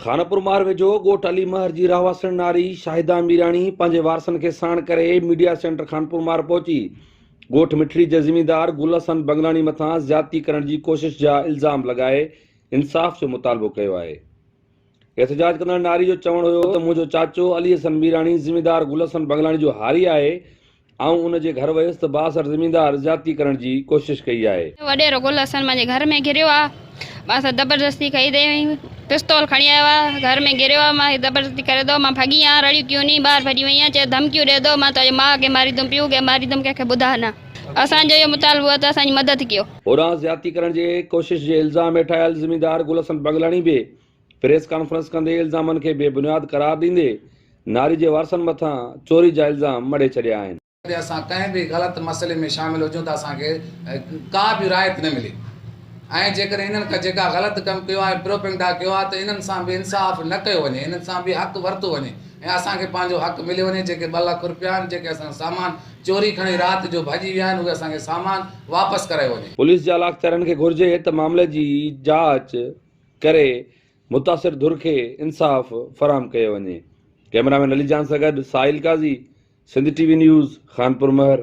خانپور مهر ويجهو ڳوٺ علي مهر جي رهواسڻ ناري شاهده ميراڻي پنهنجي وارثن کي ساڻ ڪري ميڊيا سينٽر خانپور مهر پهچي ڳوٺ مٺڙي جي زميندار گل حسن بنگلاڻي مٿان زيادتي ڪرڻ جي ڪوشش جا الزام لڳائي انصاف جو مطالبو ڪيو آهي. احتجاج ڪندڙ ناري جو چوڻ هيو ته منهنجو چاچو علي حسن ميراڻي زميندار گل حسن بنگلاڻي جو هاري آهي آئون ان جي گهر ويس ته بااثر زميندار زيادتي ڪرڻ جي ڪوشش ڪئي آهي. وڏيرو گل حسن منهنجي گهر ۾ گهريو آ مان سان زبردستي ڪئي اٿئي پستول کڻي آيو آ گهر ۾ گهريو آ مان کي زبردستي ڪري ٿو مان ڀڳي آهيان رڙيون ڪيون ني ٻاهر ڀڄي وئي آهيان چئي ڌمڪيون ڏي ٿو مان تنهنجي ماء کي ماريندم پيء کي ماريندم ڪنهن کي ٻڌاء نه اسان جو اهو مطالبو آ ته اسان جي مدد ڪيو. هوڏانهن زيادتي ڪرڻ جي ڪوشش جي الزام هيٺ آيل زميندار گل حسن بنگلاڻي به پريس ڪانفرنس ڪندي الزامن کي بي بنياد قرار ڏيندي ناري جي وارثن مٿان چوري جا الزام مڙهي ڇڏيا آهن. جيڪڏهن اسان ڪنهن به غلط مسئلي ۾ شامل هجون ته اسان کي ڪا به رعايت نه ملي ۽ جيڪڏهن انهن کان جيڪا غلط ڪم ڪيو آهي پروپينڊا ڪيو آهي ته انهن سان به انصاف نه ڪيو وڃي انهن سان به حق ورتو وڃي ۽ اسان کي پنهنجو حق ملي وڃي جيڪي ٻه لک رپيا آهن جيڪي اسان جو سامان چوري کڻي رات جو ڀڄي ويا آهن اهي اسان کي سامان واپس ڪرايو وڃي. پوليس جي اعليٰ اختيارين کي گهرجي ته معاملي جي جاچ ڪري متاثر ڌر کي انصاف فراهم ڪيو وڃي. ڪئميرا مين علي جان سان گڏ Sahil Qazi, Sindh T V news, Khanpur Mahar.